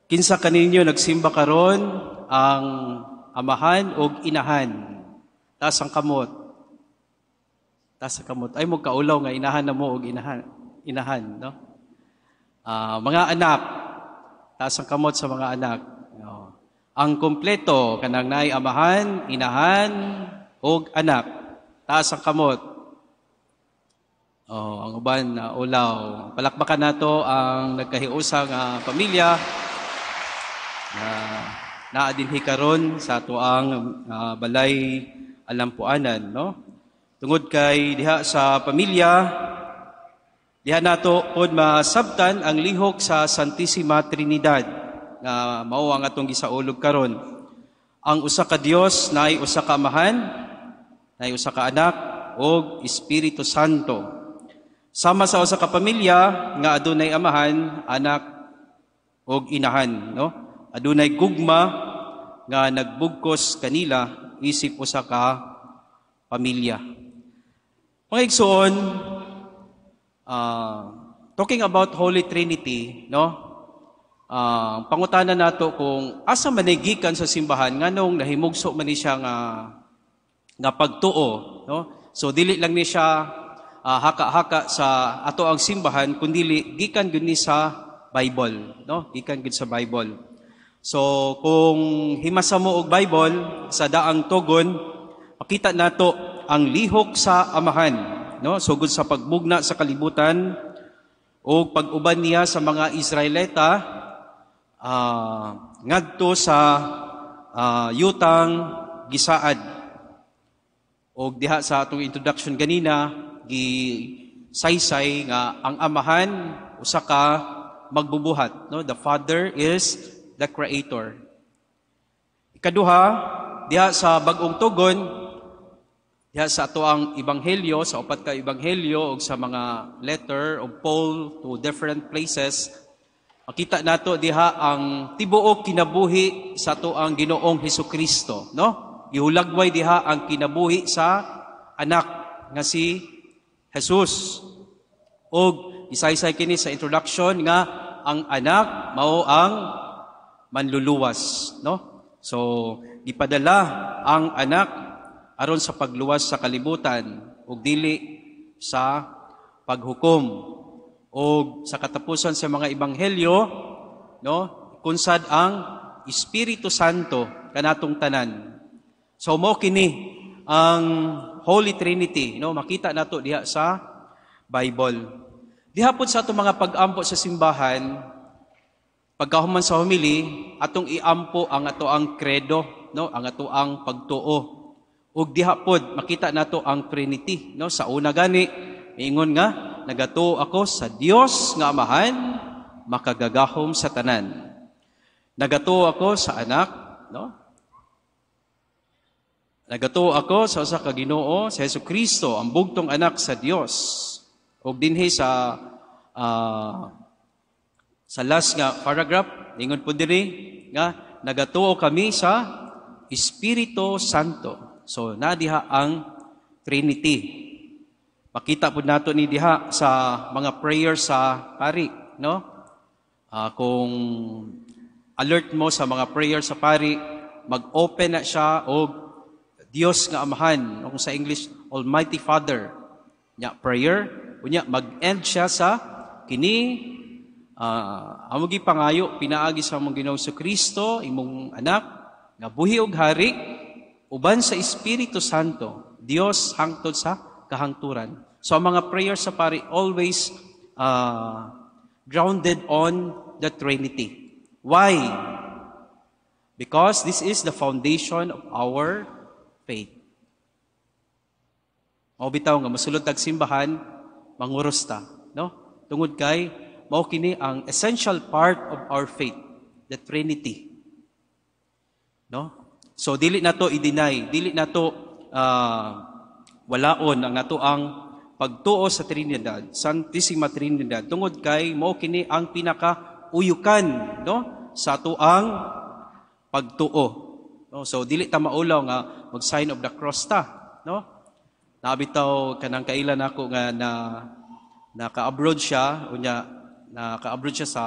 Kinsa kaninyo nagsimba karon ang amahan o inahan? Taas ang kamot. Taas ang kamot. Ay mo kaulaw nga inahan na mo og inahan. Inahan, no? Mga anak, taas ang kamot sa mga anak. No. Ang kompleto kanang naay amahan, inahan og anak. Taas ang kamot. Oh, ang uban na ulaw. Palakpakan nato ang nagkahiusa nga pamilya na naa dinhi karon sa atoang balay alampuanan, no? Tungod kay diha sa pamilya, diha nato pod masabtan ang lihok sa Santissima Trinidad nga mao ang atong gisaulog karon. Ang usa ka Dios, naay usa ka Amahan, naay usa ka Anak ug Espiritu Santo. Sama sa usa ka pamilya nga adunay amahan, anak ug inahan, no? Adunay gugma nga nagbugkos kanila isip usa ka pamilya. Mga igsoon, talking about Holy Trinity, no? Pangutana nato kung asa man gikan sa simbahan, nganong nahimugso man ni siya nga pagtuo, no? So dili lang ni siya haka-haka sa ato ang simbahan, kundili gikan gyud ni sa Bible, no? Gikan gyud sa Bible. So kung himasa mo og Bible sa Daang Tugon, makita nato ang lihok sa Amahan, no? Sugod sa pagbugna sa kalibutan o pag-uban niya sa mga Israelita ngadto sa yutang gisaad. Og diha sa atong introduction ganina, gisaysay nga ang Amahan usa ka magbubuhat, no? The Father is the creator. Ikaduha, diha sa Bag-ong Tugon, diha sa ato ang ebanghelyo, sa upat ka ebanghelyo ug sa mga letter of Paul to different places, makita nato diha ang tibuok kinabuhi sa ato ang Ginoong Hesukristo, no? Gihulagway diha ang kinabuhi sa anak nga si Jesus. Og isaysay kini sa introduction nga ang anak mao ang manluluwas, no? So gipadala ang anak aron sa pagluwas sa kalibutan ug dili sa paghukom. Og sa katapusan sa mga ebanghelyo, no, kunsad ang Espiritu Santo kanatong tanan. So mo kini ang Holy Trinity, no? Makita nato diha sa Bible. Diha pod sa atong mga pag-ampo sa simbahan, pagkahuman sa homily, atong iampo ang ato ang credo, no, ang ato ang pagtuo. Ug diha pod makita nato ang Trinity, no? Sa una gani, miingon nga nagatuo ako sa Dios nga Amahan, makagagahom sa tanan. Nagatuo ako sa Anak, no? Nagatuo ako sa usa ka Ginoo, sa Hesukristo, ang bugtong anak sa Dios. Og dinhi sa last nga paragraph, ingon po diri nga nagatuo kami sa Espiritu Santo. So na diha ang Trinity. Makita po nato ni diha sa mga prayer sa pari, no? Kung alert mo sa mga prayer sa pari, mag-open na siya og Dios nga Amahan, o kung sa English, Almighty Father. Nya prayer, unya mag-end siya sa kini amo gipangayo pinaagi sa among Ginoong Kristo, imong anak nga buhi og hari uban sa Espiritu Santo, Dios hangtod sa kahangturan. So ang mga prayers sa pari always grounded on the Trinity. Why? Because this is the foundation of our faith. Mao bitaw nga mosulod tag simbahan, manguros ta, no? Tungod kay mao kini ang essential part of our faith, the Trinity. No? So dili nato i-deny, dili nato walaon ang ato ang pagtuo sa Trinidad, Santissima Trinidad, tungod kay mao kini ang pinaka uyukan, no, sa ato ang pagtuo. No? So dili ta maulaw nga mag sign of the cross ta, no? Nabitaw kanang kailan ako nga na naka-abroad siya, unya naka-abroad siya sa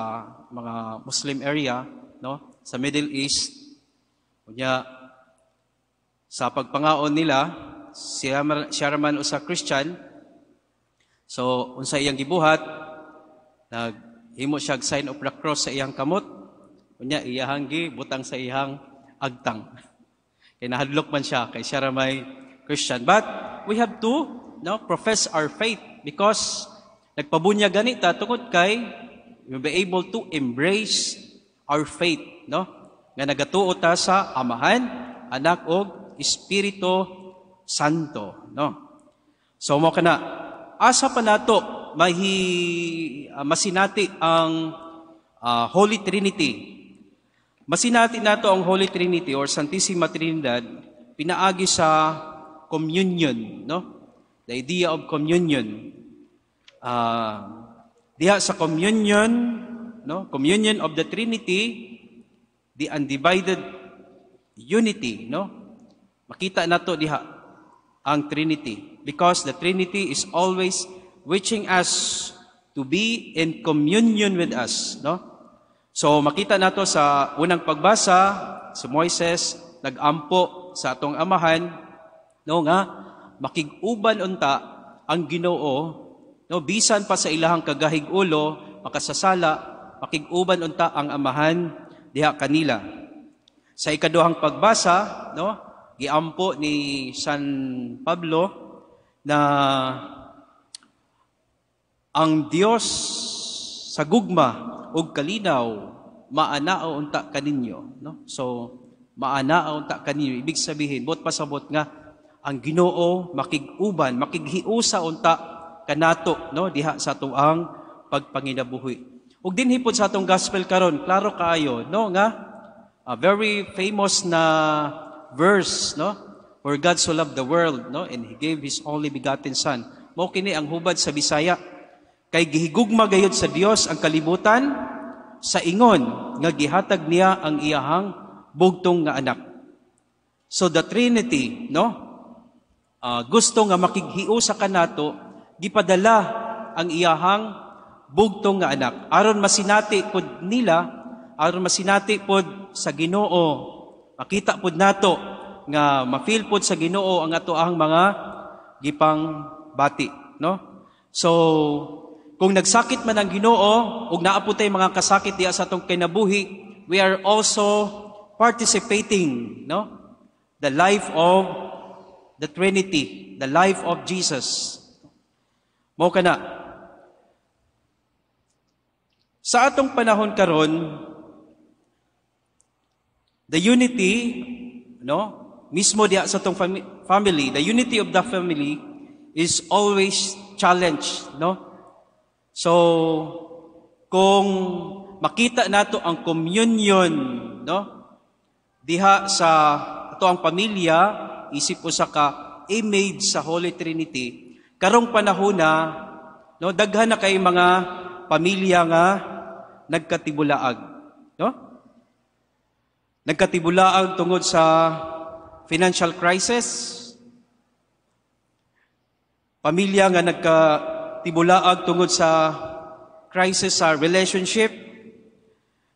mga Muslim area, no, sa Middle East. Unya sa pagpangaon nila, siya man usa Christian. So unsa iyang gibuhat, naghimo siya sign of the cross sa iyang kamot. Unya iyahang gibutang sa iyang agtang. Kay nahadlok man siya kay siya ra may Christian. But we have to, no, profess our faith because nagpabunyag gani ta tungod kay we be able to embrace our faith, no? Nga nagatuo ta sa Amahan, Anak ug Espiritu Santo, no? So mo kana, asa pa nato masinati ang Holy Trinity? Masinati nato ang Holy Trinity or Santissima Trinidad pinaagi sa communion, no? The idea of communion. Diha sa communion, no? Communion of the Trinity, the undivided unity, no? Makita nato diha ang Trinity because the Trinity is always wishing us to be in communion with us, no? So makita nato sa unang pagbasa, si Moises nagampo sa atong Amahan, no, nga makig-uban unta ang Ginoo, no, bisan pa sa ilahang kagahig ulo, makasasala, makig-uban unta ang Amahan diha kanila. Sa ikaduhang pagbasa, no, giampo ni San Pablo na ang Dios sa gugma ug kalinaw maanao unta kaninyo, no? So maanao unta kaninyo, ibig sabihin, buot pasabot nga ang Ginoo makig-uban, makighiusa unta kanato, no, diha sa atuang pagpanginabuhi. Ug dinhi pod sa atong gospel karon, klaro kaayo, no, nga a very famous na verse, no? "For God so loved the world," no, "and he gave his only begotten Son." Mao kini ang hubad sa Bisaya. Kay gihigugma gayud sa Dios ang kalibutan sa ingon nga gihatag niya ang iyahang bugtong nga anak. So the Trinity, no? Gusto nga makighiusa kanato, gipadala ang iyahang bugtong nga anak aron masinati pod nila, aron masinati pod sa Ginoo, makita pod nato nga ma-feel pod sa Ginoo ang ato ang mga gipang bati, no? So kung nagsakit man ang Ginoo ug naa po tay mga kasakit diha sa atong kinabuhi, we are also participating, no, the life of the Trinity, the life of Jesus. Mao kana, sa atong panahon karon, the unity, no, mismo diha sa atong family, the unity of the family is always challenged, no? So kung makita nato ang communion, no, diha sa ato ang pamilya, isip usa ka image sa Holy Trinity, karong panahon na, no, daghan na kay mga pamilya nga nagkatibulaag, no? Nagkatibulaag tungod sa financial crisis, pamilya nga nagkatibulaag tungod sa crisis sa relationship,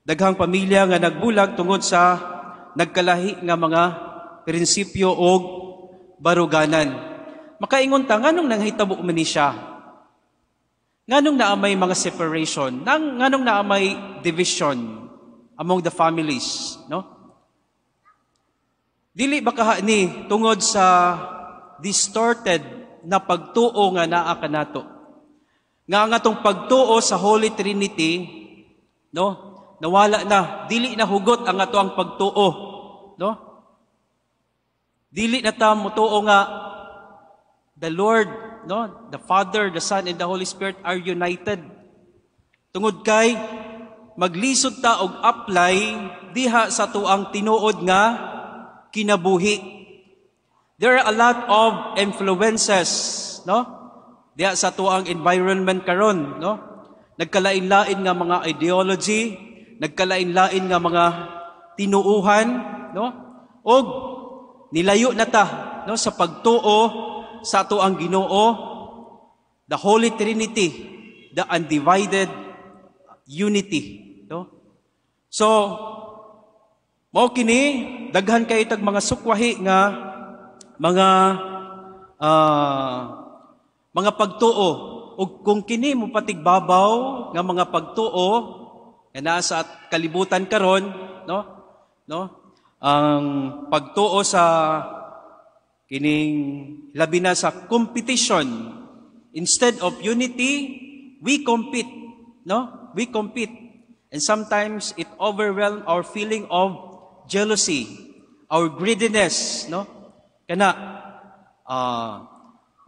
daghang pamilya nga nagbulag tungod sa nagkalahi nga mga prinsipyo og baruganan. Makaingon ta, nganong nanghitabo man ni siya? Nganong naa may mga separation? Nganong naa may division among the families, no? Dili ba kaha ni tungod sa distorted na pagtuo nga naa kanato? Nga ang atong pagtuo sa Holy Trinity, no, nawala na, dili na hugot ang ato ang pagtuo, no? Dili na ta motuo nga the Lord, no, the Father, the Son, and the Holy Spirit are united. Tungod kay maglisod ta og apply diha sa tuang tinuod nga kinabuhi. There are a lot of influences, no? Diha sa tuang environment karon, no? Nagkalain-lain nga mga ideology, nagkalain-lain nga mga tinuuhan, no? Og nilayo na ta, no, sa pagtuo sa atoang Ginoo, the Holy Trinity, the undivided unity, no? So, mao kini, daghan kay tag mga sukwahi nga mga pagtuo, ug kung kini mo patigbabaw nga mga pagtuo nga naa sa kalibutan karon, no, ang pagtuo sa kining labi na sa competition. Instead of unity, we compete, no? We compete, and sometimes it overwhelm our feeling of jealousy, our greediness, no? Kana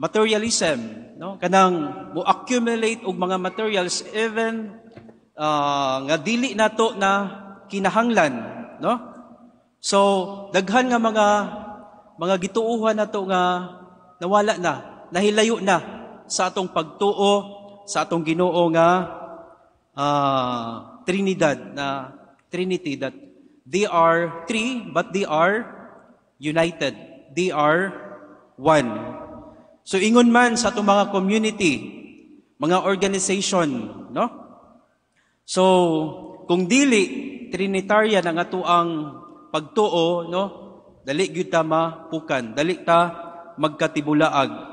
materialism, no? Kanang mo accumulate og mga materials even nga dili nato na kinahanglan, no? So daghan nga mga gituuhan nato nga nawala na, nahilayo na sa atong pagtuo sa atong Ginoo nga Trinidad, na Trinity, that they are three but they are united. They are one. So ingon man sa atong mga community, mga organization, no? So kung dili Trinitarian ang atoang pagtuo, no? Dali gyud ta mapukan, dali ta magkatibulaag.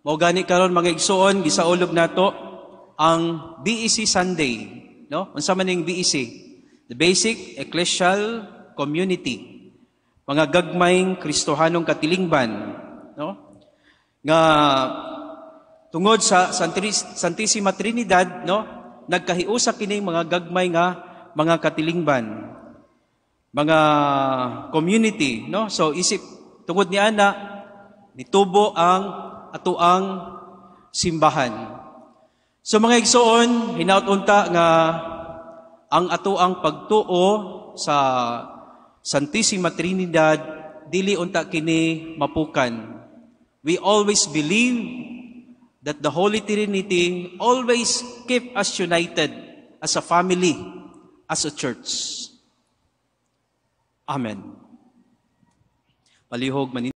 Mao gani karon, mga igsuon, gisaulog nato ang BEC Sunday, no? Unsa man ning BEC? The Basic Ecclesial Community. Mga gagmayng Kristohanong katilingban, no? Nga tungod sa Santissima Trinidad, no? Nagkahiusa kining mga gagmay nga mga katilingban, mga community, no? So isip tungod ni ana, nitubo ang atoang simbahan. So mga igsoon, hinaut unta nga ang atoang pagtuo sa Santissima Trinidad dili unta kini mapukan. We always believe that the Holy Trinity always keep us united as a family, as a church. Amen. Palihog manin